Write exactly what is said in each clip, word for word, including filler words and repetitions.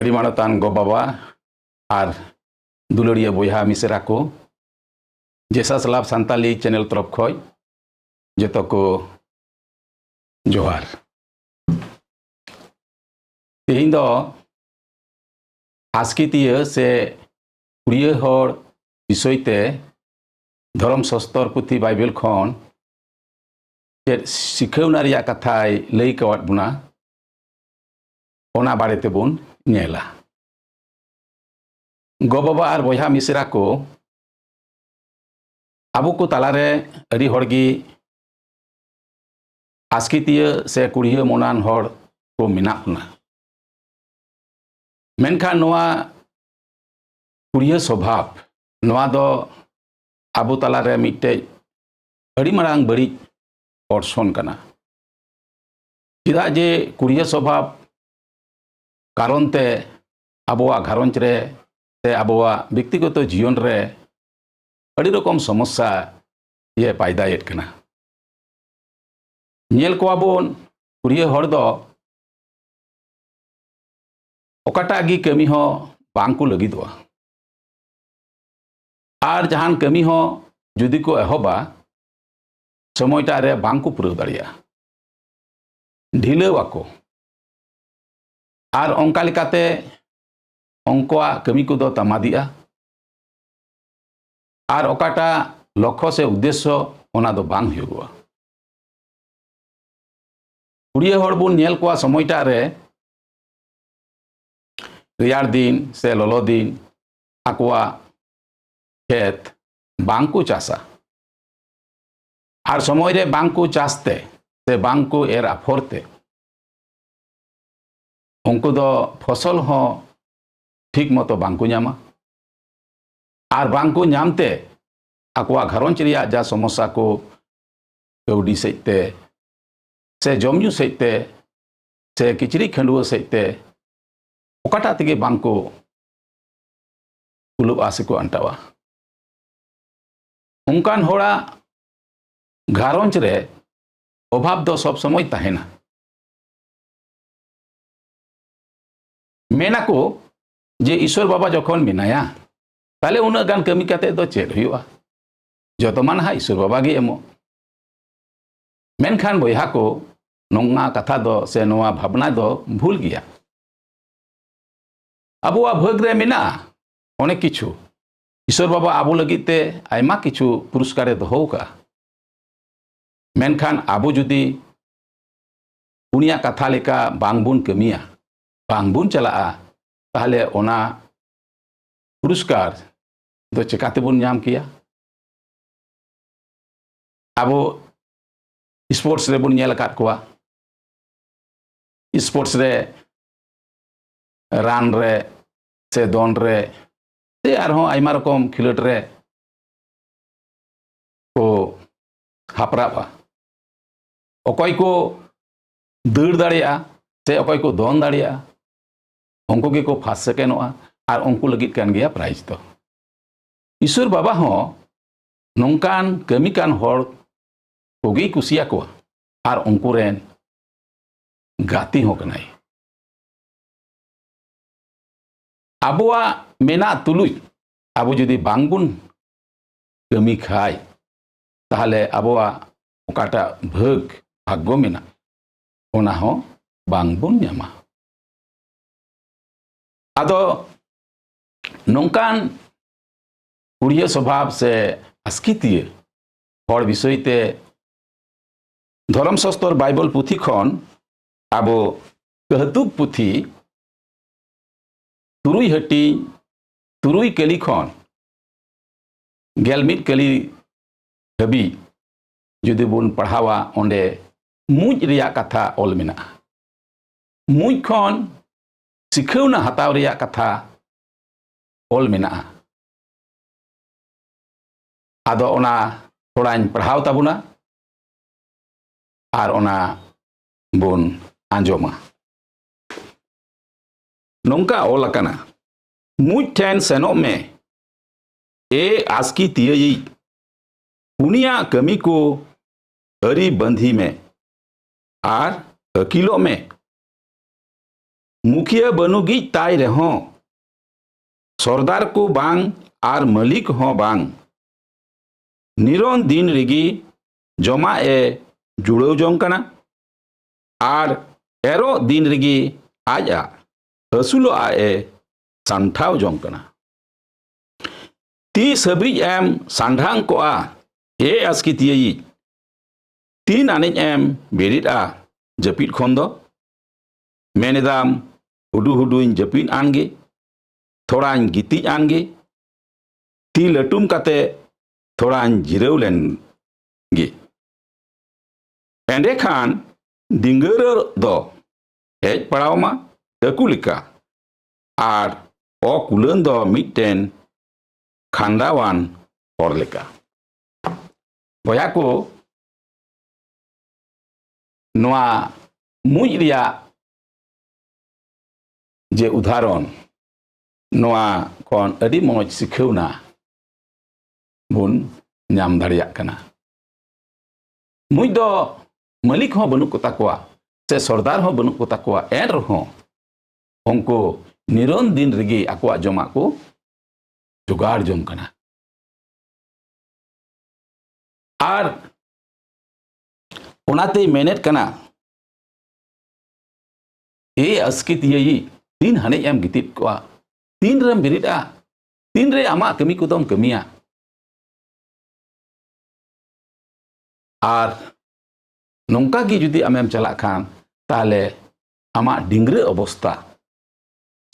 ᱟᱹᱰᱤ ᱢᱟᱱᱚᱛᱟᱱ ᱜᱚ ᱵᱟᱵᱟ ᱟᱨ ᱫᱩᱞᱟᱹᱲᱤᱭᱟᱹ ᱵᱚᱭᱦᱟ ᱢᱤᱥᱮᱨᱟ ᱠᱚ, ᱡᱮᱥᱟᱥ ᱞᱟᱵᱷ ᱥᱟᱱᱛᱟᱞᱤ ᱪᱮᱱᱮᱞ ᱛᱚᱨᱚᱯ ᱠᱷᱚᱡ ᱡᱚᱛᱚ ᱠᱚ ᱡᱚᱦᱟᱨ᱾ ᱛᱮᱦᱮᱧ ᱫᱚ ᱟᱥᱠᱤᱛᱤᱭᱟᱹ ᱥᱮ ᱠᱩᱲᱤᱭᱟᱹ ᱦᱚᱲ ᱵᱤᱥᱚᱭ ᱛᱮ ᱫᱷᱚᱨᱚᱢ ᱥᱚᱥᱛᱚᱨ ᱯᱩᱛᱷᱤ ᱵᱟᱭᱵᱮᱞ ᱠᱷᱚᱱ ᱪᱮᱫ ᱥᱤᱠᱷᱟᱹᱣᱱᱟ ᱨᱮᱭᱟᱜ ᱠᱟᱛᱷᱟᱭ ᱞᱟᱹᱭ ᱠᱟᱣᱟᱫ ᱵᱚᱱᱟ, ᱚᱱᱟ ᱵᱟᱨᱮ ᱛᱮᱵᱚᱱ ᱧᱮᱞᱟ᱾ ᱜᱚ ᱵᱟᱵᱟ ᱟᱨ ᱵᱚᱭᱦᱟ ᱢᱤᱥᱮᱨᱟ ᱠᱚ, ᱟᱵᱚ ᱠᱚ ᱛᱟᱞᱟᱨᱮ ᱟᱹᱰᱤ ᱦᱚᱲ ᱜᱮ ᱟᱥᱠᱤᱛᱤᱭᱟᱹ ᱥᱮ ᱠᱩᱲᱤᱭᱟᱹ ᱢᱚᱱᱟᱱ ᱦᱚᱲ ᱠᱚ ᱢᱮᱱᱟᱜ ᱵᱚᱱᱟ᱾ ᱢᱮᱱᱠᱷᱟᱱ ᱱᱚᱣᱟ ᱠᱩᱲᱤᱭᱟᱹ ᱥᱚᱵᱷᱟᱵ, ᱱᱚᱣᱟ ᱫᱚ ᱟᱵᱚ ᱛᱟᱞᱟᱨᱮ ᱢᱤᱫᱴᱮᱡ ᱟᱹᱰᱤ ᱢᱟᱨᱟᱝ ᱵᱟᱹᱲᱤᱡ ᱚᱨᱥᱚᱝ ᱠᱟᱱᱟ᱾ ᱪᱮᱫᱟᱜ ᱡᱮ ᱠᱩᱲᱤᱭᱟᱹ ᱥᱚᱵᱷᱟᱵ ᱠᱟᱨᱚᱱ ᱛᱮ ᱟᱵᱚᱣᱟᱜ ᱜᱷᱟᱨᱚᱸᱡᱽ ᱨᱮ ᱥᱮ ᱟᱵᱚᱣᱟᱜ ᱵᱮᱠᱛᱤᱜᱚᱛᱚ ᱡᱤᱭᱚᱱ ᱨᱮ ᱟᱹᱰᱤ ᱨᱚᱠᱚᱢ ᱥᱚᱢᱚᱥᱥᱟ ᱤᱭᱟᱹ ᱯᱟᱭᱫᱟᱭᱮᱫ ᱠᱟᱱᱟ᱾ ᱧᱮᱞ ᱠᱚᱣᱟ ᱵᱚᱱ, ᱠᱩᱲᱤᱭᱟᱹ ᱦᱚᱲ ᱫᱚ ᱚᱠᱟᱴᱟᱜ ᱜᱮ ᱠᱟᱹᱢᱤ ᱦᱚᱸ ᱵᱟᱝ ᱠᱚ ᱞᱟᱹᱜᱤᱫᱚᱜᱼᱟ᱾ ᱟᱨ ᱡᱟᱦᱟᱱ ᱠᱟᱹᱢᱤ ᱦᱚᱸ ᱡᱩᱫᱤ ᱠᱚ ᱮᱦᱚᱵᱟ, ᱥᱚᱢᱚᱭᱴᱟᱜ ᱨᱮ ᱵᱟᱝ ᱠᱚ ᱯᱩᱨᱟᱹᱣ ᱫᱟᱲᱮᱭᱟᱜᱼᱟ, ᱰᱷᱤᱞᱟᱹᱣ ᱟᱠᱚ᱾ ᱟᱨ ᱚᱱᱠᱟ ᱞᱮᱠᱟᱛᱮ ᱩᱱᱠᱩᱣᱟᱜ ᱠᱟᱹᱢᱤ ᱠᱚᱫᱚ ᱛᱟᱢᱟᱫᱤᱜᱼᱟ᱾ ᱟᱨ ᱚᱠᱟᱴᱟᱜ ᱞᱚᱠᱠᱷᱚ ᱥᱮ ᱩᱫᱽᱫᱮᱥᱥᱚ, ᱚᱱᱟ ᱫᱚ ᱵᱟᱝ ᱦᱩᱭᱩᱜᱚᱜᱼᱟ᱾ ᱠᱩᱲᱤᱭᱟᱹ ᱦᱚᱲ ᱵᱚᱱ ᱧᱮᱞ ᱠᱚᱣᱟ ᱥᱚᱢᱚᱭᱴᱟᱜ ᱨᱮ ᱨᱮᱭᱟᱲ ᱫᱤᱱ ᱥᱮ ᱞᱚᱞᱚ ᱫᱤᱱ ᱟᱠᱚᱣᱟᱜ ᱠᱷᱮᱛ ᱵᱟᱝ ᱠᱚ ᱪᱟᱥᱟ᱾ ᱟᱨ ᱥᱚᱢᱚᱭ ᱨᱮ ᱵᱟᱝ ᱠᱚ ᱪᱟᱥ ᱛᱮ ᱥᱮ ᱵᱟᱝ ᱠᱚ ᱮᱨ ᱟᱯᱷᱚᱨ ᱛᱮ ᱩᱱᱠᱩ ᱫᱚ ᱯᱷᱚᱥᱚᱞ ᱦᱚᱸ ᱴᱷᱤᱠ ᱢᱚᱛᱚ ᱵᱟᱝ ᱠᱚ ᱧᱟᱢᱟ᱾ ᱟᱨ ᱵᱟᱝ ᱠᱚ ᱧᱟᱢ ᱛᱮ ᱟᱠᱚᱣᱟᱜ ᱜᱷᱟᱨᱚᱸᱡᱽ ᱨᱮᱭᱟᱜ ᱡᱟ ᱥᱚᱢᱚᱥᱥᱟ ᱠᱚ, ᱠᱟᱹᱣᱰᱤ ᱥᱮᱫ ᱛᱮ ᱥᱮ ᱡᱚᱢ ᱧᱩ ᱥᱮᱫ ᱛᱮ ᱥᱮ ᱠᱤᱪᱨᱤᱡ ᱠᱷᱟᱹᱰᱩᱣᱟᱹ ᱥᱮᱫ ᱛᱮ, ᱚᱠᱟᱴᱟᱜ ᱛᱮᱜᱮ ᱵᱟᱝ ᱠᱚ ᱠᱩᱞᱟᱹᱜᱼᱟ ᱥᱮᱠᱚ ᱟᱱᱴᱟᱣᱟ᱾ ᱚᱱᱠᱟᱱ ᱦᱚᱲᱟᱜ ᱜᱷᱟᱨᱚᱸᱡᱽ ᱨᱮ ᱚᱵᱷᱟᱵᱽ ᱫᱚ ᱥᱚᱵ ᱥᱚᱢᱚᱭ ᱛᱟᱦᱮᱱᱟ᱾ ᱢᱮᱱᱟᱠᱚ ᱡᱮ ᱤᱥᱚᱨ ᱵᱟᱵᱟ ᱡᱚᱠᱷᱚᱱ ᱢᱮᱱᱟᱭᱟ, ᱛᱟᱦᱞᱮ ᱩᱱᱟᱹᱜ ᱜᱟᱱ ᱠᱟᱹᱢᱤ ᱠᱟᱛᱮ ᱫᱚ ᱪᱮᱫ ᱦᱩᱭᱩᱜᱼᱟ? ᱡᱚᱛᱚ ᱢᱟ ᱱᱟᱦᱟᱜ ᱤᱥᱚᱨ ᱵᱟᱵᱟ ᱜᱮ ᱮᱢᱚᱜ᱾ ᱢᱮᱱᱠᱷᱟᱱ ᱵᱚᱭᱦᱟ ᱠᱚ, ᱱᱚᱣᱟ ᱠᱟᱛᱷᱟ ᱫᱚ ᱥᱮ ᱱᱚᱣᱟ ᱵᱷᱟᱵᱽᱱᱟ ᱫᱚ ᱵᱷᱩᱞ ᱜᱮᱭᱟ᱾ ᱟᱵᱚᱣᱟᱜ ᱵᱷᱟᱹᱜᱽ ᱨᱮ ᱢᱮᱱᱟᱜᱼᱟ ᱚᱱᱮᱠ ᱠᱤᱪᱷᱩ᱾ ᱤᱥᱚᱨ ᱵᱟᱵᱟ ᱟᱵᱚ ᱞᱟᱹᱜᱤᱫ ᱛᱮ ᱟᱭᱢᱟ ᱠᱤᱪᱷᱩ ᱯᱩᱨᱚᱥᱠᱟᱨᱮ ᱫᱚᱦᱚ ᱟᱠᱟᱫᱼᱟ᱾ ᱢᱮᱱᱠᱷᱟᱱ ᱟᱵᱚ ᱡᱩᱫᱤ ᱩᱱᱤᱭᱟᱜ ᱠᱟᱛᱷᱟ ᱞᱮᱠᱟ ᱵᱟᱝ ᱵᱚᱱ ᱠᱟᱹᱢᱤᱭᱟ, ᱵᱟᱝ ᱵᱚᱱ ᱪᱟᱞᱟᱜᱼᱟ, ᱛᱟᱦᱞᱮ ᱚᱱᱟ ᱯᱩᱨᱚᱥᱠᱟᱨ ᱫᱚ ᱪᱮᱠᱟᱛᱮᱵᱚᱱ ᱧᱟᱢ ᱠᱮᱭᱟ? ᱟᱵᱚ ᱥᱯᱳᱨᱴᱥ ᱨᱮᱵᱚᱱ ᱧᱮᱞ ᱟᱠᱟᱫ ᱠᱚᱣᱟ, ᱥᱯᱳᱨᱴᱥ ᱨᱮ ᱨᱟᱱ ᱨᱮ ᱥᱮ ᱫᱚᱱ ᱨᱮ ᱥᱮ ᱟᱨᱦᱚᱸ ᱟᱭᱢᱟ ᱨᱚᱠᱚᱢ ᱠᱷᱮᱞᱳᱰ ᱨᱮ ᱠᱚ ᱦᱟᱯᱨᱟᱜᱼᱟ᱾ ᱚᱠᱚᱭ ᱠᱚ ᱫᱟᱹᱲ ᱫᱟᱲᱮᱭᱟᱜᱼᱟ ᱥᱮ ᱚᱠᱚᱭ ᱠᱚ ᱫᱚᱱ ᱫᱟᱲᱮᱭᱟᱜᱼᱟ, ᱩᱱᱠᱩ ᱜᱮᱠᱚ ᱯᱷᱟᱥᱴ ᱥᱮᱠᱮᱱᱰᱚᱜᱼᱟ ᱟᱨ ᱩᱱᱠᱩ ᱞᱟᱹᱜᱤᱫ ᱠᱟᱱ ᱜᱮᱭᱟ ᱯᱨᱟᱭᱤᱡᱽ ᱫᱚ᱾ ᱤᱥᱚᱨ ᱵᱟᱵᱟ ᱦᱚᱸ ᱱᱚᱝᱠᱟᱱ ᱠᱟᱹᱢᱤ ᱠᱟᱱ ᱦᱚᱲ ᱠᱚᱜᱮᱭ ᱠᱩᱥᱤᱭᱟᱠᱚᱣᱟ ᱟᱨ ᱩᱱᱠᱩ ᱨᱮᱱ ᱜᱟᱛᱮ ᱦᱚᱸ ᱠᱟᱱᱟᱭ᱾ ᱟᱵᱚᱣᱟᱜ ᱢᱮᱱᱟᱜ ᱛᱩᱞᱩᱡ ᱟᱵᱚ ᱡᱩᱫᱤ ᱵᱟᱝᱵᱚᱱ ᱠᱟᱹᱢᱤ ᱠᱷᱟᱭ, ᱛᱟᱦᱞᱮ ᱟᱵᱚᱣᱟᱜ ᱚᱠᱟᱴᱟᱜ ᱵᱷᱟᱹᱜᱽ, ᱵᱷᱟᱜᱽᱜᱚ ᱢᱮᱱᱟᱜ, ᱚᱱᱟ ᱦᱚᱸ ᱵᱟᱝᱵᱚᱱ ᱧᱟᱢᱟ᱾ ᱟᱫᱚ ᱱᱚᱝᱠᱟᱱ ᱠᱩᱲᱤᱭᱟᱹ ᱥᱚᱵᱷᱟᱵ ᱥᱮ ᱟᱥᱠᱤᱛᱤᱭᱟᱹ ᱦᱚᱲ ᱵᱤᱥᱚᱭ ᱛᱮ ᱫᱷᱚᱨᱚᱢ ᱥᱟᱥᱛᱚᱨ ᱵᱟᱭᱵᱚᱞ ᱯᱩᱛᱷᱤ ᱠᱷᱚᱱ ᱟᱵᱚ ᱠᱟᱹᱦᱛᱩᱠ ᱯᱩᱛᱷᱤ ᱛᱩᱨᱩᱭ ᱦᱟᱹᱴᱤᱧ, ᱛᱩᱨᱩᱭ ᱠᱟᱹᱞᱤ ᱠᱷᱚᱱ ᱜᱮᱞ ᱢᱤᱫ ᱠᱟᱹᱞᱤ ᱦᱟᱹᱵᱤᱡ ᱡᱩᱫᱤ ᱵᱚᱱ ᱯᱟᱲᱦᱟᱣᱟ, ᱚᱸᱰᱮ ᱢᱩᱡ ᱨᱮᱭᱟᱜ ᱠᱟᱛᱷᱟ ᱚᱞ ᱢᱮᱱᱟᱜᱼᱟ᱾ ᱢᱩᱡ ᱠᱷᱚᱱ ᱥᱤᱠᱷᱟᱹᱣᱱᱟ ᱦᱟᱛᱟᱣ ᱨᱮᱭᱟᱜ ᱠᱟᱛᱷᱟ ᱚᱞ ᱢᱮᱱᱟᱜᱼᱟ᱾ ᱟᱫᱚ ᱚᱱᱟ ᱛᱷᱚᱲᱟᱧ ᱯᱟᱲᱦᱟᱣ ᱛᱟᱵᱚᱱᱟ ᱟᱨ ᱚᱱᱟ ᱵᱚᱱ ᱟᱸᱡᱚᱢᱟ᱾ ᱱᱚᱝᱠᱟ ᱚᱞ ᱟᱠᱟᱱᱟ, ᱢᱩᱡ ᱴᱷᱮᱱ ᱥᱮᱱᱚᱜ ᱢᱮ, ᱮ ᱟᱥᱠᱤ ᱛᱤᱭᱟᱹᱭᱤᱡ, ᱩᱱᱤᱭᱟᱜ ᱠᱟᱹᱢᱤ ᱠᱚ ᱟᱹᱨᱤ ᱵᱟᱸᱫᱷᱤ ᱢᱮ ᱟᱨ ᱟᱹᱠᱤᱞᱚᱜ ᱢᱮ᱾ ᱢᱩᱠᱷᱤᱭᱟᱹ ᱵᱟᱹᱱᱩᱜᱤᱡ ᱛᱟᱭ ᱨᱮᱦᱚᱸ, ᱥᱚᱨᱫᱟᱨ ᱠᱚ ᱵᱟᱝ ᱟᱨ ᱢᱟᱹᱞᱤᱠ ᱦᱚᱸ ᱵᱟᱝ, ᱱᱤᱨᱚᱱ ᱫᱤᱱ ᱨᱮᱜᱮ ᱡᱚᱢᱟᱜ ᱮ ᱡᱩᱲᱟᱹᱣ ᱡᱚᱝ ᱠᱟᱱᱟ ᱟᱨ ᱮᱨᱚᱜ ᱫᱤᱱ ᱨᱮᱜᱮ ᱟᱡᱟᱜ ᱟᱹᱥᱩᱞᱚᱜ ᱮ ᱥᱟᱢᱴᱷᱟᱣ ᱡᱚᱝ ᱠᱟᱱᱟ᱾ ᱛᱤᱥ ᱦᱟᱹᱵᱤᱡ ᱮᱢ ᱥᱟᱱᱰᱷᱟᱝ ᱠᱚᱜᱼᱟ, ᱮ ᱟᱥᱠᱤᱛᱤᱭᱟᱹᱭᱤᱡ? ᱛᱤᱱ ᱟᱹᱱᱤᱡ ᱮᱢ ᱵᱮᱨᱮᱫᱼᱟ ᱡᱟᱹᱯᱤᱫ ᱠᱷᱚᱱ ᱫᱚ? ᱢᱮᱱᱮᱫᱟᱢ, ᱦᱩᱰᱩ ᱦᱩᱰᱩᱧ ᱡᱟᱹᱯᱤᱫ ᱟᱱᱜᱮ, ᱛᱷᱚᱲᱟᱧ ᱜᱤᱛᱤᱡ ᱟᱱᱜᱮ, ᱛᱤ ᱞᱟᱹᱴᱩᱢ ᱠᱟᱛᱮ ᱛᱷᱚᱲᱟᱧ ᱡᱤᱨᱟᱹᱣ ᱞᱮᱱ ᱜᱮ᱾ ᱮᱸᱰᱮᱠᱷᱟᱱ ᱰᱤᱝᱜᱟᱹᱨᱟᱹ ᱫᱚ ᱦᱮᱡ ᱯᱟᱲᱟᱣᱢᱟ ᱰᱟᱹᱠᱩ ᱞᱮᱠᱟ, ᱟᱨ ᱚᱠᱩᱞᱟᱹᱱ ᱫᱚ ᱢᱤᱫᱴᱮᱱ ᱠᱷᱟᱱᱰᱟᱣᱟᱱ ᱦᱚᱲ ᱞᱮᱠᱟ᱾ ᱵᱚᱭᱦᱟ ᱠᱚ, ᱱᱚᱣᱟ ᱢᱩᱸᱡ ᱨᱮᱭᱟᱜ ᱡᱮ ᱩᱫᱟᱦᱚᱨᱚᱱ, ᱱᱚᱣᱟ ᱠᱷᱚᱱ ᱟᱹᱰᱤ ᱢᱚᱡᱽ ᱥᱤᱠᱷᱟᱹᱣᱱᱟ ᱵᱚᱱ ᱧᱟᱢ ᱫᱟᱲᱮᱭᱟᱜ ᱠᱟᱱᱟ᱾ ᱢᱩᱸᱡ ᱫᱚ ᱢᱟᱹᱞᱤᱠ ᱦᱚᱸ ᱵᱟᱹᱱᱩᱜ ᱠᱚᱛᱟ ᱠᱚᱣᱟ, ᱥᱮ ᱥᱚᱨᱫᱟᱨ ᱦᱚᱸ ᱵᱟᱹᱱᱩᱜ ᱠᱚᱛᱟ ᱠᱚᱣᱟ, ᱮᱱ ᱨᱮᱦᱚᱸ ᱩᱱᱠᱩ ᱱᱤᱨᱚᱱ ᱫᱤᱱ ᱨᱮᱜᱮ ᱟᱠᱚᱣᱟᱜ ᱡᱚᱢᱟᱜ ᱠᱚ ᱡᱚᱜᱟᱲ ᱡᱚᱝ ᱠᱟᱱᱟ᱾ ᱟᱨ ᱚᱱᱟᱛᱮᱭ ᱢᱮᱱᱮᱫ ᱠᱟᱱᱟ, ᱮ ᱟᱥᱠᱤᱛᱤᱭᱟᱹᱭᱤᱡ, ᱛᱤᱱ ᱦᱟᱹᱱᱤᱡ ᱮᱢ ᱜᱤᱛᱤᱡ ᱠᱚᱜᱼᱟ? ᱛᱤᱱ ᱨᱮᱢ ᱵᱮᱨᱮᱫᱼᱟ? ᱛᱤᱱ ᱨᱮ ᱟᱢᱟᱜ ᱠᱟᱹᱢᱤ ᱠᱚᱫᱚᱢ ᱠᱟᱹᱢᱤᱭᱟ? ᱟᱨ ᱱᱚᱝᱠᱟ ᱜᱮ ᱡᱩᱫᱤ ᱟᱢᱮᱢ ᱪᱟᱞᱟᱜ ᱠᱷᱟᱱ, ᱛᱟᱦᱞᱮ ᱟᱢᱟᱜ ᱰᱤᱝᱜᱽᱨᱟᱹ ᱚᱵᱚᱥᱛᱟ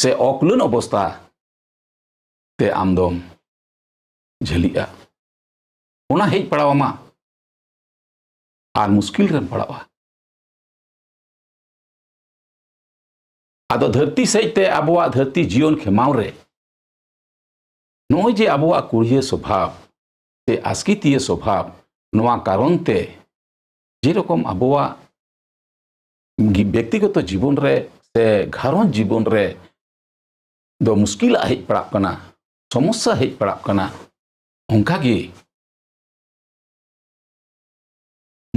ᱥᱮ ᱚᱠᱞᱟᱹᱱ ᱚᱵᱚᱥᱛᱟ ᱛᱮ ᱟᱢ ᱫᱚᱢ ᱡᱷᱟᱹᱞᱤᱜᱼᱟ᱾ ᱚᱱᱟ ᱦᱮᱡ ᱯᱟᱲᱟᱣ ᱟᱢᱟ ᱟᱨ ᱢᱩᱥᱠᱤᱞ ᱨᱮᱢ ᱯᱟᱲᱟᱜᱼᱟ᱾ ᱟᱫᱚ ᱫᱷᱟᱹᱨᱛᱤ ᱥᱮᱫ ᱛᱮ ᱟᱵᱚᱣᱟᱜ ᱫᱷᱟᱹᱨᱛᱤ ᱡᱤᱭᱚᱱ ᱠᱷᱮᱢᱟᱣ ᱨᱮ ᱱᱚᱜᱼᱚᱭ ᱡᱮ ᱟᱵᱚᱣᱟᱜ ᱠᱩᱲᱤᱭᱟᱹ ᱥᱚᱵᱷᱟᱵ ᱥᱮ ᱟᱥᱠᱤᱛᱤᱭᱟᱹ ᱥᱚᱵᱷᱟᱵ, ᱱᱚᱣᱟ ᱠᱟᱨᱚᱱ ᱛᱮ ᱡᱮᱨᱚᱠᱚᱢ ᱟᱵᱚᱣᱟᱜ ᱜᱤ-, ᱵᱮᱠᱛᱤᱜᱚᱛᱚ ᱡᱤᱵᱚᱱ ᱨᱮ ᱥᱮ ᱜᱷᱟᱨᱚᱸᱡᱽ ᱡᱤᱵᱚᱱ ᱨᱮ ᱫᱚ ᱢᱩᱥᱠᱤᱞᱟᱜ ᱦᱮᱡ ᱯᱟᱲᱟᱜ ᱠᱟᱱᱟ, ᱥᱚᱢᱚᱥᱥᱟ ᱦᱮᱡ ᱯᱟᱲᱟᱜ ᱠᱟᱱᱟ, ᱚᱱᱠᱟᱜᱮ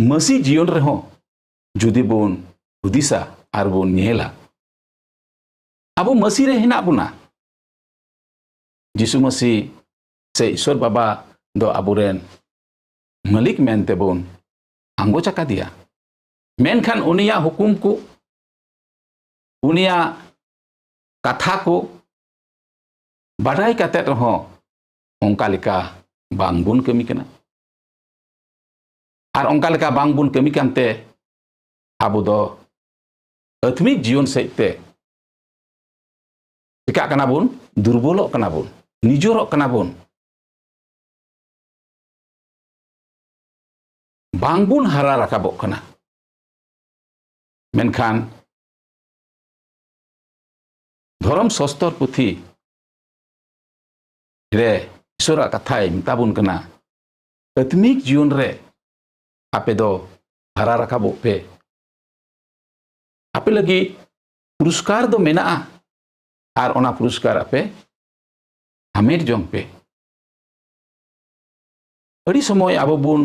ᱢᱟᱹᱥᱤ ᱡᱤᱭᱚᱱ ᱨᱮᱦᱚᱸ ᱡᱩᱫᱤ ᱵᱚᱱ ᱦᱩᱫᱤᱥᱟ ᱟᱨ ᱵᱚᱱ ᱧᱮᱞᱟ, ᱟᱵᱚ ᱢᱟᱹᱥᱤ ᱨᱮ ᱦᱮᱱᱟᱜ ᱵᱚᱱᱟ᱾ ᱡᱤᱥᱩ ᱢᱟᱹᱥᱤ ᱥᱮ ᱤᱥᱚᱨ ᱵᱟᱵᱟ ᱫᱚ ᱟᱵᱚᱨᱮᱱ ᱢᱟᱹᱞᱤᱠ ᱢᱮᱱᱛᱮ ᱵᱚᱱ ᱟᱸᱜᱚᱪ ᱟᱠᱟᱫᱮᱭᱟ᱾ ᱢᱮᱱᱠᱷᱟᱱ ᱩᱱᱤᱭᱟᱜ ᱦᱩᱠᱩᱢ ᱠᱚ, ᱩᱱᱤᱭᱟᱜ ᱠᱟᱛᱷᱟ ᱠᱚ ᱵᱟᱰᱟᱭ ᱠᱟᱛᱮ ᱨᱮᱦᱚᱸ ᱚᱱᱠᱟ ᱞᱮᱠᱟ ᱵᱟᱝ ᱵᱚᱱ ᱠᱟᱹᱢᱤ ᱠᱟᱱᱟ᱾ ᱟᱨ ᱚᱱᱠᱟ ᱞᱮᱠᱟ ᱵᱟᱝ ᱵᱚᱱ ᱠᱟᱹᱢᱤ ᱠᱟᱱᱛᱮ ᱟᱵᱚ ᱫᱚ ᱟᱹᱛᱢᱤᱠ ᱡᱤᱭᱚᱱ ᱥᱮᱫ ᱛᱮ ᱪᱤᱠᱟᱜ ᱠᱟᱱᱟ ᱵᱚᱱ? ᱫᱩᱨᱵᱚᱞᱚᱜ ᱠᱟᱱᱟ ᱵᱚᱱ, ᱱᱤᱡᱚᱨᱚᱜ ᱠᱟᱱᱟ ᱵᱚᱱ, ᱵᱟᱝ ᱵᱚᱱ ᱦᱟᱨᱟ ᱨᱟᱠᱟᱵᱚᱜ ᱠᱟᱱᱟ᱾ ᱢᱮᱱᱠᱷᱟᱱ ᱫᱷᱚᱨᱚᱢ ᱥᱚᱥᱛᱚᱨ ᱯᱩᱛᱷᱤ ᱨᱮ ᱤᱥᱚᱨᱟᱜ ᱠᱟᱛᱷᱟᱭ ᱢᱮᱛᱟ ᱵᱚᱱ ᱠᱟᱱᱟ, ᱟᱹᱛᱢᱤᱠ ᱡᱤᱭᱚᱱ ᱨᱮ ᱟᱯᱮ ᱫᱚ ᱦᱟᱨᱟ ᱨᱟᱠᱟᱵᱚᱜ ᱯᱮ᱾ ᱟᱯᱮ ᱞᱟᱹᱜᱤᱫ ᱯᱩᱨᱚᱥᱠᱟᱨ ᱫᱚ ᱢᱮᱱᱟᱜᱼᱟ, ᱟᱨ ᱚᱱᱟ ᱯᱩᱨᱚᱥᱠᱟᱨ ᱟᱯᱮ ᱦᱟᱢᱮᱴ ᱡᱚᱝ ᱯᱮ᱾ ᱟᱹᱰᱤ ᱥᱚᱢᱚᱭ ᱟᱵᱚ ᱵᱚᱱ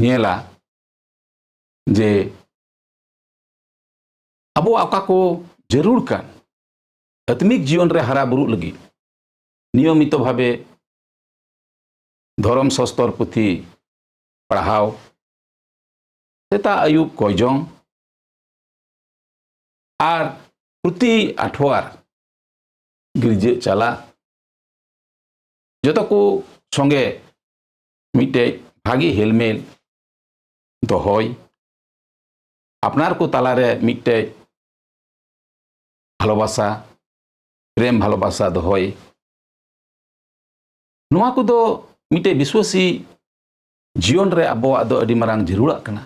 ᱧᱮᱞᱟ ᱡᱮ ᱟᱵᱚᱣᱟᱜ ᱚᱠᱟ ᱠᱚ ᱡᱟᱹᱨᱩᱲ ᱠᱟᱱ ᱟᱹᱛᱢᱤᱠ ᱡᱤᱭᱚᱱ ᱨᱮ ᱦᱟᱨᱟ ᱵᱩᱨᱩᱜ ᱞᱟᱹᱜᱤᱫ, ᱱᱤᱭᱚᱢᱤᱛᱚ ᱵᱷᱟᱵᱮ ᱫᱷᱚᱨᱚᱢ ᱥᱚᱥᱛᱚᱨ ᱯᱩᱛᱷᱤ ᱯᱟᱲᱦᱟᱣ, ᱥᱮᱛᱟᱜ ᱟᱹᱭᱩᱵ ᱠᱚᱭᱡᱚᱝ, ᱟᱨ ᱯᱨᱚᱛᱤ ᱟᱴᱷᱣᱟᱨ ᱜᱤᱨᱡᱟᱹ ᱪᱟᱞᱟᱜ, ᱡᱚᱛᱚ ᱠᱚ ᱥᱚᱸᱜᱮ ᱢᱤᱫᱴᱮᱡ ᱵᱷᱟᱜᱮ ᱦᱮᱞᱢᱮᱞ ᱫᱚᱦᱚᱭ, ᱟᱯᱱᱟᱨ ᱠᱚ ᱛᱟᱞᱟᱨᱮ ᱢᱤᱫᱴᱮᱡ ᱵᱷᱟᱞᱚᱵᱟᱥᱟ, ᱯᱨᱮᱢ ᱵᱷᱟᱞᱚᱵᱟᱥᱟ ᱫᱚᱦᱚᱭ, ᱱᱚᱣᱟ ᱠᱚᱫᱚ ᱢᱤᱫᱴᱮᱡ ᱵᱤᱥᱣᱟᱥᱤ ᱡᱤᱭᱚᱱ ᱨᱮ ᱟᱵᱚᱣᱟᱜ ᱫᱚ ᱟᱹᱰᱤ ᱢᱟᱨᱟᱝ ᱡᱟᱹᱨᱩᱲᱟᱜ ᱠᱟᱱᱟ᱾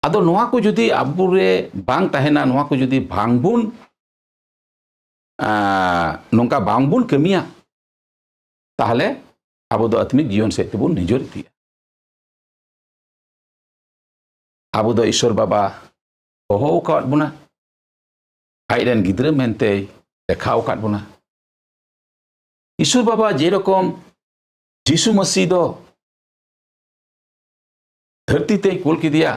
ᱟᱫᱚ ᱱᱚᱣᱟ ᱠᱚ ᱡᱩᱫᱤ ᱟᱵᱚᱨᱮ ᱵᱟᱝ ᱛᱟᱦᱮᱱᱟ, ᱱᱚᱣᱟ ᱠᱚ ᱡᱩᱫᱤ ᱵᱟᱝᱵᱚᱱ, ᱟᱸ, ᱱᱚᱝᱠᱟ ᱵᱟᱝᱵᱚᱱ ᱠᱟᱹᱢᱤᱭᱟ, ᱛᱟᱦᱚᱞᱮ ᱟᱵᱚ ᱫᱚ ᱟᱛᱢᱤᱠ ᱡᱤᱭᱚᱱ ᱥᱮᱫ ᱛᱮᱵᱚᱱ ᱱᱤᱡᱚᱨ ᱤᱫᱤᱜᱼᱟ᱾ ᱟᱵᱚ ᱫᱚ ᱤᱥᱚᱨ ᱵᱟᱵᱟ ᱦᱚᱦᱚ ᱟᱠᱟᱫ ᱵᱚᱱᱟ, ᱟᱡ ᱨᱮᱱ ᱜᱤᱫᱽᱨᱟᱹ ᱢᱮᱱᱛᱮᱭ ᱞᱮᱠᱷᱟ ᱟᱠᱟᱫ ᱵᱚᱱᱟ᱾ ᱤᱥᱚᱨ ᱵᱟᱵᱟ ᱡᱮᱨᱚᱠᱚᱢ ᱡᱤᱥᱩ ᱢᱟᱹᱥᱤ ᱫᱚ ᱫᱷᱟᱹᱨᱛᱤ ᱛᱮᱭ ᱠᱩᱞ ᱠᱮᱫᱮᱭᱟ,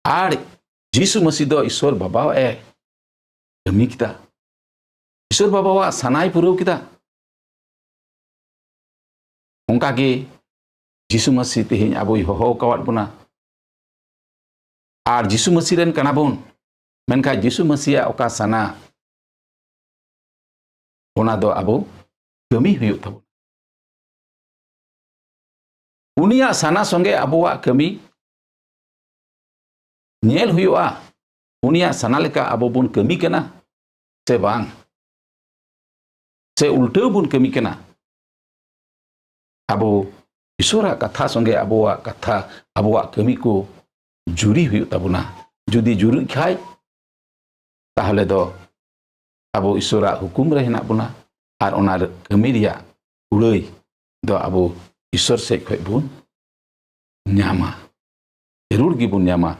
ᱟᱨ ᱡᱤᱥᱩ ᱢᱟᱹᱥᱤ ᱫᱚ ᱤᱥᱚᱨ ᱵᱟᱵᱟᱣᱟᱜ ᱮ ᱠᱟᱹᱢᱤ ᱠᱮᱫᱟ᱾ ᱤᱥᱚᱨ ᱵᱟᱵᱟᱣᱟᱜ ᱥᱟᱱᱟᱭ ᱯᱩᱨᱟᱹᱣ ᱠᱮᱫᱟ᱾ ᱚᱱᱠᱟᱜᱮ ᱡᱤᱥᱩ ᱢᱟᱹᱥᱤ ᱛᱮᱦᱮᱧ ᱟᱵᱚᱭ ᱦᱚᱦᱚ ᱟᱠᱟᱣᱟᱫ ᱵᱚᱱᱟ᱾ ᱟᱨ ᱡᱤᱥᱩ ᱢᱟᱹᱥᱤ ᱨᱮᱱ ᱠᱟᱱᱟ ᱵᱚᱱ, ᱢᱮᱱᱠᱷᱟᱱ ᱡᱤᱥᱩ ᱢᱟᱹᱥᱤᱭᱟᱜ ᱚᱠᱟ ᱥᱟᱱᱟ, ᱚᱱᱟ ᱫᱚ ᱟᱵᱚ ᱠᱟᱹᱢᱤ ᱦᱩᱭᱩᱜ ᱛᱟᱵᱚᱱᱟ᱾ ᱩᱱᱤᱭᱟᱜ ᱥᱟᱱᱟ ᱥᱚᱸᱜᱮ ᱟᱵᱚᱣᱟᱜ ᱠᱟᱹᱢᱤ ᱧᱮᱞ ᱦᱩᱭᱩᱜᱼᱟ᱾ ᱩᱱᱤᱭᱟᱜ ᱥᱟᱱᱟ ᱞᱮᱠᱟ ᱟᱵᱚ ᱵᱚᱱ ᱠᱟᱹᱢᱤ ᱠᱟᱱᱟ ᱥᱮ ᱵᱟᱝ, ᱥᱮ ᱩᱞᱴᱟᱹᱣ ᱵᱚᱱ ᱠᱟᱹᱢᱤ ᱠᱟᱱᱟ᱾ ᱟᱵᱚ ᱤᱥᱚᱨᱟᱜ ᱠᱟᱛᱷᱟ ᱥᱚᱸᱜᱮ ᱟᱵᱚᱣᱟᱜ ᱠᱟᱛᱷᱟ, ᱟᱵᱚᱣᱟᱜ ᱠᱟᱹᱢᱤ ᱠᱚ ᱡᱩᱨᱤ ᱦᱩᱭᱩᱜ ᱛᱟᱵᱚᱱᱟ᱾ ᱡᱩᱫᱤ ᱡᱩᱨᱤᱜ ᱠᱷᱟᱡ, ᱛᱟᱦᱚᱞᱮ ᱫᱚ ᱟᱵᱚ ᱤᱥᱚᱨᱟᱜ ᱦᱩᱠᱩᱢ ᱨᱮ ᱦᱮᱱᱟᱜ ᱵᱚᱱᱟ ᱟᱨ ᱚᱱᱟ ᱠᱟᱹᱢᱤ ᱨᱮᱭᱟᱜ ᱠᱩᱲᱟᱹᱭ ᱫᱚ ᱟᱵᱚ ᱤᱥᱚᱨ ᱥᱮᱫ ᱠᱷᱚᱱ ᱵᱚᱱ ᱧᱟᱢᱟ, ᱡᱟᱹᱨᱩᱲ ᱜᱮᱵᱚᱱ ᱧᱟᱢᱟ᱾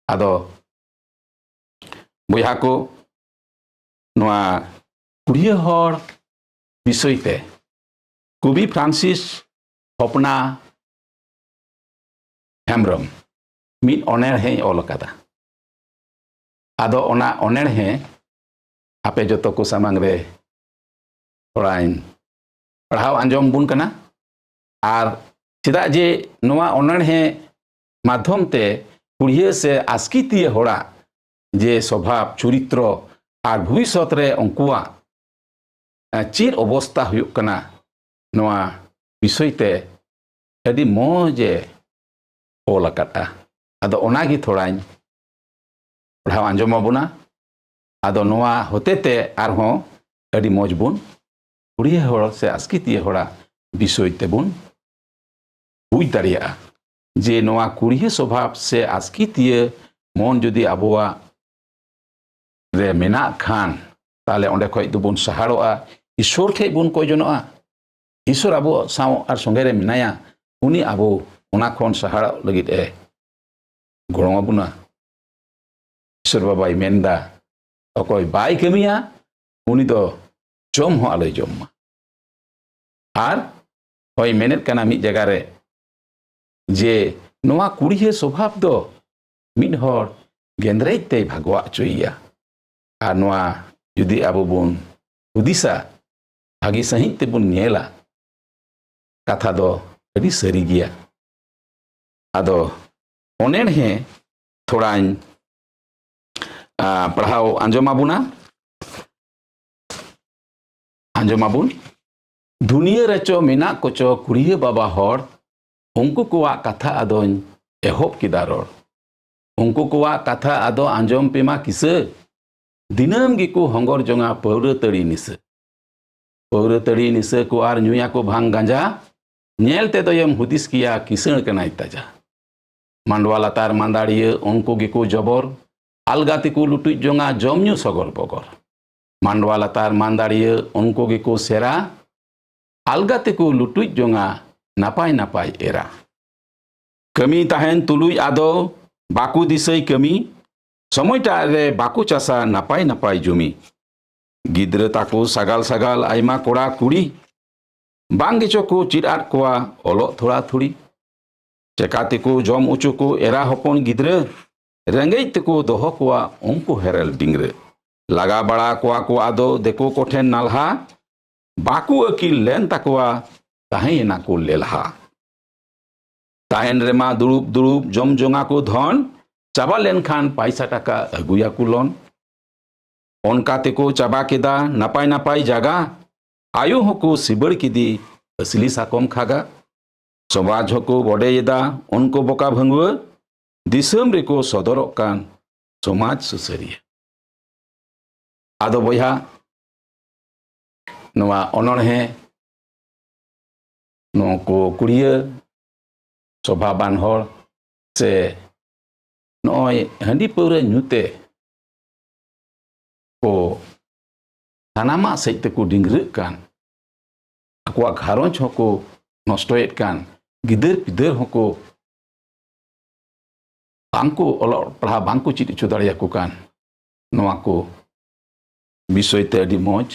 ᱟᱫᱚ ᱵᱚᱭᱦᱟ ᱠᱚ, ᱱᱚᱣᱟ ᱠᱩᱲᱤᱭᱟᱹ ᱦᱚᱲ ᱵᱤᱥᱚᱭ ᱛᱮ ᱠᱚᱵᱤ ᱯᱷᱨᱟᱱᱥᱤᱥ ᱦᱚᱯᱱᱟ ᱦᱮᱢᱵᱨᱚᱢ ᱢᱤᱫ ᱚᱱᱚᱬᱦᱮᱸᱭ ᱚᱞ ᱟᱠᱟᱫᱟ᱾ ᱟᱫᱚ ᱚᱱᱟ ᱚᱱᱚᱬᱦᱮᱸ ᱟᱯᱮ ᱡᱚᱛᱚ ᱠᱚ ᱥᱟᱢᱟᱝ ᱨᱮ ᱛᱷᱚᱲᱟᱧ ᱯᱟᱲᱦᱟᱣ ᱟᱸᱡᱚᱢ ᱵᱚᱱ ᱠᱟᱱᱟ᱾ ᱟᱨ ᱪᱮᱫᱟᱜ ᱡᱮ ᱱᱚᱣᱟ ᱚᱱᱚᱬᱦᱮᱸ ᱢᱟᱫᱽᱫᱷᱚᱢ ᱛᱮ ᱠᱩᱲᱤᱭᱟᱹ ᱥᱮ ᱟᱥᱠᱤᱛᱤᱭᱟᱹ ᱦᱚᱲᱟᱜ ᱡᱮ ᱥᱚᱵᱷᱟᱵ ᱪᱚᱨᱤᱛᱨᱚ ᱟᱨ ᱵᱷᱚᱵᱤᱥᱥᱚᱛ ᱨᱮ ᱩᱱᱠᱩᱣᱟᱜ, ᱮ, ᱪᱮᱫ ᱚᱵᱚᱥᱛᱟ ᱦᱩᱭᱩᱜ ᱠᱟᱱᱟ, ᱱᱚᱣᱟ ᱵᱤᱥᱚᱭ ᱛᱮ ᱟᱹᱰᱤ ᱢᱚᱡᱽ ᱮ ᱚᱞ ᱟᱠᱟᱫᱼᱟ᱾ ᱟᱫᱚ ᱚᱱᱟᱜᱮ ᱛᱷᱚᱲᱟᱧ ᱯᱟᱲᱦᱟᱣ ᱟᱸᱡᱚᱢ ᱟᱵᱚᱱᱟ᱾ ᱟᱫᱚ ᱱᱚᱣᱟ ᱦᱚᱛᱮ ᱛᱮ ᱟᱨᱦᱚᱸ ᱟᱹᱰᱤ ᱢᱚᱡᱽ ᱵᱚᱱ ᱠᱩᱲᱤᱭᱟᱹ ᱦᱚᱲ ᱥᱮ ᱟᱥᱠᱤᱛᱤᱭᱟᱹ ᱦᱚᱲᱟᱜ ᱵᱤᱥᱚᱭ ᱛᱮᱵᱚᱱ ᱵᱩᱡᱽ ᱫᱟᱲᱮᱭᱟᱜᱼᱟ ᱡᱮ ᱱᱚᱣᱟ ᱠᱩᱲᱤᱭᱟᱹ ᱥᱚᱵᱷᱟᱵ ᱥᱮ ᱟᱥᱠᱤᱛᱤᱭᱟᱹ ᱢᱚᱱ ᱡᱩᱫᱤ ᱟᱵᱚᱣᱟᱜ ᱨᱮ ᱢᱮᱱᱟᱜ ᱠᱷᱟᱱ, ᱛᱟᱦᱞᱮ ᱚᱸᱰᱮ ᱠᱷᱚᱡ ᱫᱚᱵᱚᱱ ᱥᱟᱦᱟᱲᱚᱜᱼᱟ, ᱤᱥᱚᱨ ᱴᱷᱮᱡ ᱵᱚᱱ ᱠᱚᱭ ᱡᱚᱱᱚᱜᱼᱟ᱾ ᱤᱥᱚᱨ ᱟᱵᱚ ᱥᱟᱶ ᱟᱨ ᱥᱚᱸᱜᱮ ᱨᱮ ᱢᱮᱱᱟᱭᱟ, ᱩᱱᱤ ᱟᱵᱚ ᱚᱱᱟ ᱠᱷᱚᱱ ᱥᱟᱦᱟᱲᱚᱜ ᱞᱟᱹᱜᱤᱫ ᱮ ᱜᱚᱲᱚ ᱟᱵᱚᱱᱟ᱾ ᱤᱥᱚᱨ ᱵᱟᱵᱟᱭ ᱢᱮᱱᱫᱟ, ᱚᱠᱚᱭ ᱵᱟᱭ ᱠᱟᱹᱢᱤᱭᱟ, ᱩᱱᱤ ᱫᱚ ᱡᱚᱢ ᱦᱚᱸ ᱟᱞᱚᱭ ᱡᱚᱢ ᱢᱟ᱾ ᱟᱨ ᱦᱚᱭ ᱢᱮᱱᱮᱫ ᱠᱟᱱᱟ ᱢᱤᱫ ᱡᱟᱭᱜᱟ ᱨᱮ ᱡᱮ ᱱᱚᱣᱟ ᱠᱩᱲᱤᱭᱟᱹ ᱥᱚᱵᱷᱟᱵ ᱫᱚ ᱢᱤᱫ ᱦᱚᱲ ᱜᱮᱸᱫᱽᱨᱮᱡ ᱛᱮᱭ ᱵᱷᱟᱜᱚᱣᱟᱜ ᱦᱚᱪᱚᱭᱮᱭᱟ᱾ ᱟᱨ ᱱᱚᱣᱟ ᱡᱩᱫᱤ ᱟᱵᱚ ᱵᱚᱱ ᱦᱩᱫᱤᱥᱟ, ᱵᱷᱟᱹᱜᱤ ᱥᱟᱺᱦᱤᱡ ᱛᱮᱵᱚᱱ ᱧᱮᱞᱟ, ᱠᱟᱛᱷᱟ ᱫᱚ ᱟᱹᱰᱤ ᱥᱟᱹᱨᱤ ᱜᱮᱭᱟ᱾ ᱟᱫᱚ ᱚᱱᱮᱲᱦᱮ ᱛᱷᱚᱲᱟᱧ, ᱟ, ᱯᱟᱲᱦᱟᱣ ᱟᱸᱡᱚᱢ ᱟᱵᱚᱱᱟ᱾ ᱟᱸᱡᱚᱢ ᱟᱵᱚᱱ᱾ ᱫᱩᱱᱤᱭᱟᱹ ᱨᱮᱪᱚ ᱢᱮᱱᱟᱜ ᱠᱚᱪᱚ ᱠᱩᱲᱤᱭᱟᱹ ᱵᱟᱵᱟ ᱦᱚᱲ, ᱩᱱᱠᱩ ᱠᱚᱣᱟᱜ ᱠᱟᱛᱷᱟ ᱟᱫᱚᱧ ᱮᱦᱚᱵ ᱠᱮᱫᱟ ᱨᱚᱲ᱾ ᱩᱱᱠᱩ ᱠᱚᱣᱟᱜ ᱠᱟᱛᱷᱟ ᱟᱫᱚ ᱟᱸᱡᱚᱢ ᱯᱮᱢᱟ ᱠᱤᱥᱟᱹ, ᱫᱤᱱᱟᱹᱢ ᱜᱮᱠᱚ ᱦᱚᱸᱜᱚᱨ ᱡᱚᱝᱟ ᱯᱟᱹᱣᱨᱟᱹ ᱛᱟᱹᱲᱤ ᱱᱤᱥᱟᱹ᱾ ᱯᱟᱹᱣᱨᱟᱹ ᱛᱟᱹᱲᱤ ᱱᱤᱥᱟᱹ ᱠᱚ ᱟᱨ ᱧᱩᱭᱟᱠᱚ ᱵᱷᱟᱝ ᱜᱟᱸᱡᱟ, ᱧᱮᱞ ᱛᱮᱫᱚᱭᱮᱢ ᱦᱩᱫᱤᱥ ᱠᱮᱭᱟ ᱠᱤᱥᱟᱹᱬ ᱠᱟᱱᱟᱭ ᱛᱟᱡᱟ᱾ ᱢᱟᱰᱣᱟ ᱞᱟᱛᱟᱨ ᱢᱟᱸᱫᱟᱲᱤᱭᱟᱹ ᱩᱱᱠᱩ ᱜᱮᱠᱚ ᱡᱚᱵᱚᱨ, ᱟᱞᱜᱟ ᱛᱮᱠᱚ ᱞᱩᱴᱩᱡ ᱡᱚᱝᱟ ᱡᱚᱢ ᱧᱩ ᱥᱚᱜᱚᱨ ᱵᱚᱜᱚᱨ᱾ ᱢᱟᱰᱣᱟ ᱞᱟᱛᱟᱨ ᱢᱟᱸᱫᱟᱲᱤᱭᱟᱹ ᱩᱱᱠᱩ ᱜᱮᱠᱚ ᱥᱮᱨᱟ, ᱟᱞᱜᱟ ᱛᱮᱠᱚ ᱞᱩᱴᱩᱡ ᱡᱚᱝᱟ ᱱᱟᱯᱟᱭ ᱱᱟᱯᱟᱭ ᱮᱨᱟ᱾ ᱠᱟᱹᱢᱤ ᱛᱟᱦᱮᱱ ᱛᱩᱞᱩᱡ ᱟᱫᱚ ᱵᱟᱠᱚ ᱫᱤᱥᱟᱹᱭ ᱠᱟᱹᱢᱤ, ᱥᱚᱢᱚᱭᱴᱟᱜ ᱨᱮ ᱵᱟᱠᱚ ᱪᱟᱥᱟ ᱱᱟᱯᱟᱭ ᱱᱟᱯᱟᱭ ᱡᱩᱢᱤ᱾ ᱜᱤᱫᱽᱨᱟᱹ ᱛᱟᱠᱚ ᱥᱟᱜᱟᱞ ᱥᱟᱜᱟᱞ ᱟᱭᱢᱟ ᱠᱚᱲᱟ ᱠᱩᱲᱤ, ᱵᱟᱝ ᱜᱮᱪᱚ ᱠᱚ ᱪᱮᱫ ᱟᱫ ᱠᱚᱣᱟ ᱚᱞᱚᱜ ᱛᱷᱚᱲᱟ ᱛᱷᱩᱲᱤ᱾ ᱪᱮᱠᱟ ᱛᱮᱠᱚ ᱡᱚᱢ ᱚᱪᱚ ᱠᱚ ᱮᱨᱟ ᱦᱚᱯᱚᱱ ᱜᱤᱫᱽᱨᱟᱹ, ᱨᱮᱸᱜᱮᱡ ᱛᱮᱠᱚ ᱫᱚᱦᱚ ᱠᱚᱣᱟ ᱩᱱᱠᱩ ᱦᱮᱨᱮᱞ ᱰᱤᱝᱨᱟᱹ᱾ ᱞᱟᱜᱟ ᱵᱟᱲᱟ ᱠᱚᱣᱟ ᱠᱚ ᱟᱫᱚ ᱫᱮᱠᱳ ᱠᱚᱴᱷᱮᱱ ᱱᱟᱞᱦᱟ, ᱵᱟᱠᱚ ᱟᱹᱠᱤᱞ ᱞᱮᱱ ᱛᱟᱠᱚᱣᱟ, ᱛᱟᱦᱮᱸᱭᱮᱱᱟ ᱠᱚ ᱞᱮᱞᱦᱟ᱾ ᱛᱟᱦᱮᱱ ᱨᱮᱢᱟ ᱫᱩᱲᱩᱵ ᱫᱩᱲᱩᱵ ᱡᱚᱢ ᱡᱚᱝᱟ ᱠᱚ ᱫᱷᱚᱱ, ᱪᱟᱵᱟ ᱞᱮᱱᱠᱷᱟᱱ ᱯᱟᱭᱥᱟ ᱴᱟᱠᱟ ᱟᱹᱜᱩᱭᱟᱠᱚ ᱞᱚᱱ᱾ ᱚᱱᱠᱟ ᱛᱮᱠᱚ ᱪᱟᱵᱟ ᱠᱮᱫᱟ ᱱᱟᱯᱟᱭ ᱱᱟᱯᱟᱭ ᱡᱟᱜᱟ, ᱟᱭᱳ ᱦᱚᱸᱠᱚ ᱥᱤᱵᱟᱹᱲ ᱠᱮᱫᱮ ᱟᱹᱥᱞᱤ ᱥᱟᱠᱚᱢ ᱠᱷᱟᱜᱟ᱾ ᱥᱚᱢᱟᱡᱽ ᱦᱚᱸᱠᱚ ᱵᱚᱰᱮᱭᱮᱫᱟ ᱩᱱᱠᱩ ᱵᱚᱠᱟ ᱵᱷᱟᱹᱝᱜᱩᱣᱟᱹ, ᱫᱤᱥᱚᱢ ᱨᱮᱠᱚ ᱥᱚᱫᱚᱨᱚᱜ ᱠᱟᱱ ᱥᱚᱢᱟᱡᱽ ᱥᱩᱥᱟᱹᱨᱤᱭᱟᱹ᱾ ᱟᱫᱚ ᱵᱚᱭᱦᱟ, ᱱᱚᱣᱟ ᱚᱱᱚᱬᱦᱮ, ᱱᱩᱠᱩ ᱠᱩᱲᱤᱭᱟᱹ ᱥᱚᱵᱷᱟᱵᱟᱱ ᱦᱚᱲ ᱥᱮ ᱱᱚᱜᱼᱚᱭ ᱦᱟᱺᱰᱤ ᱯᱟᱹᱣᱨᱟᱹ ᱧᱩᱛᱮ ᱠᱚ ᱥᱟᱱᱟᱢᱟᱜ ᱥᱮᱫ ᱛᱮᱠᱚ ᱰᱤᱝᱜᱽᱨᱟᱹᱜ ᱠᱟᱱ, ᱟᱠᱚᱣᱟᱜ ᱜᱷᱟᱨᱚᱸᱡᱽ ᱦᱚᱸᱠᱚ ᱱᱚᱥᱴᱚᱭᱮᱫ ᱠᱟᱱ, ᱜᱤᱫᱟᱹᱨ ᱯᱤᱫᱟᱹᱨ ᱦᱚᱸᱠᱚ ᱵᱟᱝᱠᱚ ᱚᱞᱚᱜ ᱯᱟᱲᱦᱟᱣ ᱵᱟᱝᱠᱚ ᱪᱮᱫ ᱦᱚᱪᱚ ᱫᱟᱲᱮᱭᱟᱠᱚ ᱠᱟᱱ, ᱱᱚᱣᱟ ᱠᱚ ᱵᱤᱥᱚᱭ ᱛᱮ ᱟᱹᱰᱤ ᱢᱚᱡᱽ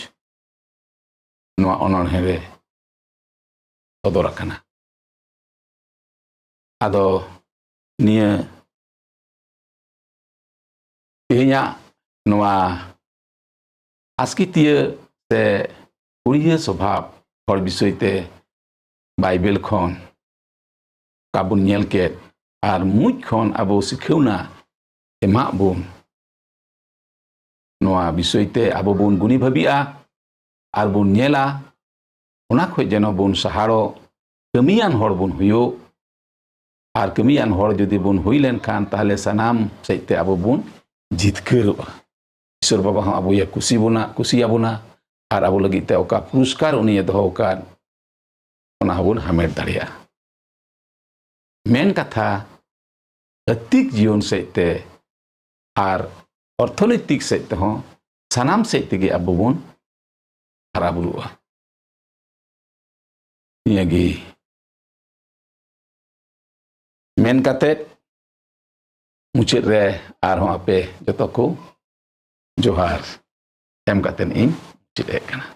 ᱱᱚᱣᱟ ᱚᱱᱚᱬᱦᱮ ᱨᱮ ᱥᱚᱫᱚᱨ ᱟᱠᱟᱱᱟ᱾ ᱟᱫᱚ ᱱᱤᱭᱟᱹ ᱛᱮᱦᱮᱧᱟᱜ ᱱᱚᱣᱟ ᱟᱥᱠᱤᱛᱤᱭᱟᱹ ᱥᱮ ᱠᱩᱲᱤᱭᱟᱹ ᱥᱚᱵᱷᱟᱵ ᱦᱚᱲ ᱵᱤᱥᱚᱭ ᱛᱮ ᱵᱟᱭᱵᱮᱞ ᱠᱷᱚᱱ ᱚᱠᱟ ᱵᱚᱱ ᱧᱮᱞ ᱠᱮᱫ ᱟᱨ ᱢᱩᱸᱡ ᱠᱷᱚᱱ ᱟᱵᱚ ᱥᱤᱠᱷᱟᱹᱣᱱᱟ ᱮᱢᱟᱜ ᱵᱚᱱ, ᱱᱚᱣᱟ ᱵᱤᱥᱚᱭ ᱛᱮ ᱟᱵᱚ ᱵᱚᱱ ᱜᱩᱱᱤ ᱵᱷᱟᱹᱵᱤᱜᱼᱟ ᱟᱨ ᱵᱚᱱ ᱧᱮᱞᱟ, ᱚᱱᱟ ᱠᱷᱚᱱ ᱡᱮᱱᱚ ᱵᱚᱱ ᱥᱟᱦᱟᱲᱚᱜ, ᱠᱟᱹᱢᱤᱭᱟᱱ ᱦᱚᱲ ᱵᱚᱱ ᱦᱩᱭᱩᱜ᱾ ᱟᱨ ᱠᱟᱹᱢᱤᱭᱟᱱ ᱦᱚᱲ ᱡᱩᱫᱤ ᱵᱚᱱ ᱦᱩᱭ ᱞᱮᱱᱠᱷᱟᱱ, ᱛᱟᱦᱚᱞᱮ ᱥᱟᱱᱟᱢ ᱥᱮᱫ ᱛᱮ ᱟᱵᱚ ᱵᱚᱱ ᱡᱤᱛᱠᱟᱹᱨᱚᱜᱼᱟ᱾ ᱤᱥᱚᱨ ᱵᱟᱵᱟ ᱦᱚᱸ ᱟᱵᱚᱭᱮ ᱠᱩᱥᱤ ᱵᱚᱱᱟ, ᱠᱩᱥᱤᱭᱟᱵᱚᱱᱟ, ᱟᱨ ᱟᱵᱚ ᱞᱟᱹᱜᱤᱫ ᱛᱮ ᱚᱠᱟ ᱯᱩᱨᱚᱥᱠᱟᱨ ᱩᱱᱤᱭᱮ ᱫᱚᱦᱚ ᱟᱠᱟᱫ, ᱚᱱᱟ ᱦᱚᱸᱵᱚᱱ ᱦᱟᱢᱮᱴ ᱫᱟᱲᱮᱭᱟᱜᱼᱟ᱾ ᱢᱮᱱ ᱠᱟᱛᱷᱟ, ᱟᱹᱛᱤᱠ ᱡᱤᱭᱚᱱ ᱥᱮᱫ ᱛᱮ ᱟᱨ ᱚᱨᱛᱷᱚᱱᱳᱭᱛᱤᱠ ᱥᱮᱫ ᱛᱮᱦᱚᱸ ᱥᱟᱱᱟᱢ ᱥᱮᱫ ᱛᱮᱜᱮ ᱟᱵᱚ ᱵᱚᱱ ᱦᱟᱨᱟ ᱵᱩᱨᱩᱜᱼᱟ᱾ ᱱᱤᱭᱟᱹᱜᱮ ᱢᱮᱱ ᱠᱟᱛᱮᱫ ᱢᱩᱪᱟᱹᱫ ᱨᱮ ᱟᱨᱦᱚᱸ ᱟᱯᱮ ᱡᱚᱛᱚ ᱠᱚ ᱡᱚᱦᱟᱨ ᱮᱢ ᱠᱟᱛᱮᱫ ᱤᱧ ᱢᱩᱪᱟᱹᱫ ᱮᱫ ᱠᱟᱱᱟ᱾